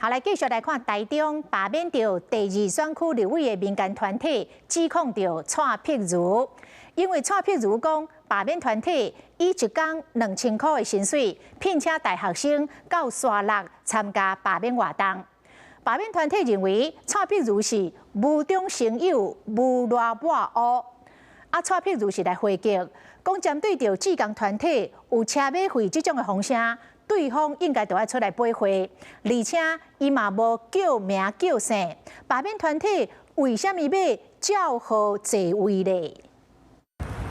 好，來繼續來看台中罷免著第二選區立委的民間團體指控著蔡碧如，因為蔡碧如講罷免團體以一工2000箍的薪水聘請大學生到沙鹿參加罷免活動。罷免團體認為蔡碧如是無中生有、無賴抹烏。啊，蔡碧如是來回擊，講針對著志工團體有車馬費這種的風聲，對方應該著愛出來補貨，而且伊嘛無叫名叫姓，罷免團體為啥物欲照號坐位咧？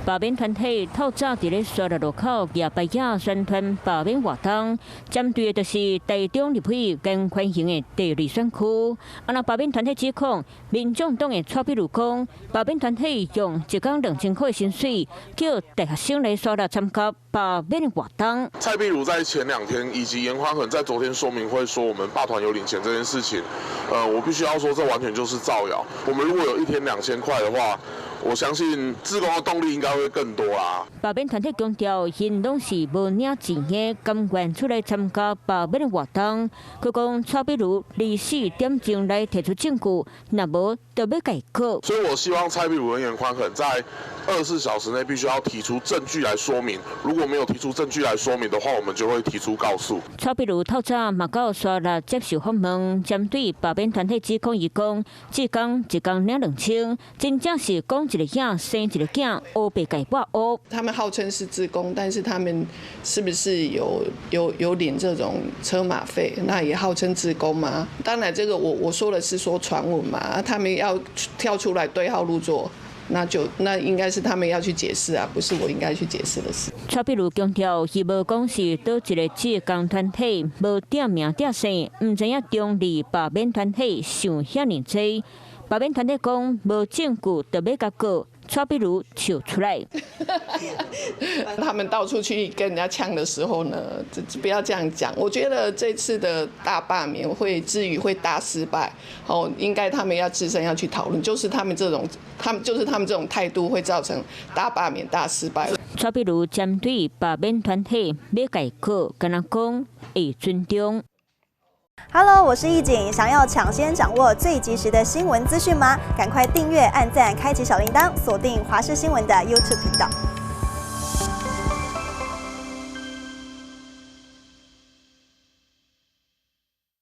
罷免團體透早佇咧沙鹿路口舉牌仔宣傳罷免活動，針對的就是台中立委顏寬恆的第二選區。啊，若罷免團體指控民眾黨的蔡壁如講，罷免團體用一工2000箍的薪水叫大學生來沙鹿參加罷免活動。蔡壁如在前2天以及顏寬恆在昨天說明會說我們罷團有領錢這件事情，我必須要說，這完全就是造謠。我們如果有一天2000塊的話，我相信志工的動力應該會更多啦。罷免團體強調，𪜶攏是無領錢的，甘願出來參加罷免活動。閣講蔡壁如24點鐘來提出證據，若無就欲共伊告。所以我希望蔡壁如跟顏寬恆在24小時內必須要提出證據來說明。如果沒有提出證據來說明的話，我們就會提出告訴。蔡壁如透早嘛到沙鹿接受訪問，針對罷免團體指控，伊講志工一工領2000，真正是講一個影生一個囝，烏白共抹烏。他們號稱是志工，但是他們是不是有領這種車馬費？那也號稱志工嗎？當然，這個我說的是說傳聞嘛，他們要跳出來對號入座，那應該是他們要去解釋啊，不是我應該去解釋的事。蔡壁如強調，伊無講是佗一個志工團體，無點名點姓，毋知影中二罷免團體想遐爾濟。罷免團體講無證據，就欲共告。蔡壁如笑出來。他們到處去跟人家嗆的時候呢，這不要這樣講。我覺得這次的大罷免會至於會大失敗，哦，應該他們要自身要去討論，就是他們這種，他們就是他們這種態度會造成大罷免大失敗。蔡壁如針對罷免團體欲共告，敢若講會尊重。 Hello，我是易景，想要搶先掌握最及時的新聞資訊嗎？趕快訂閱、按讚、開啟小鈴鐺，鎖定華視新聞的 YouTube 頻道。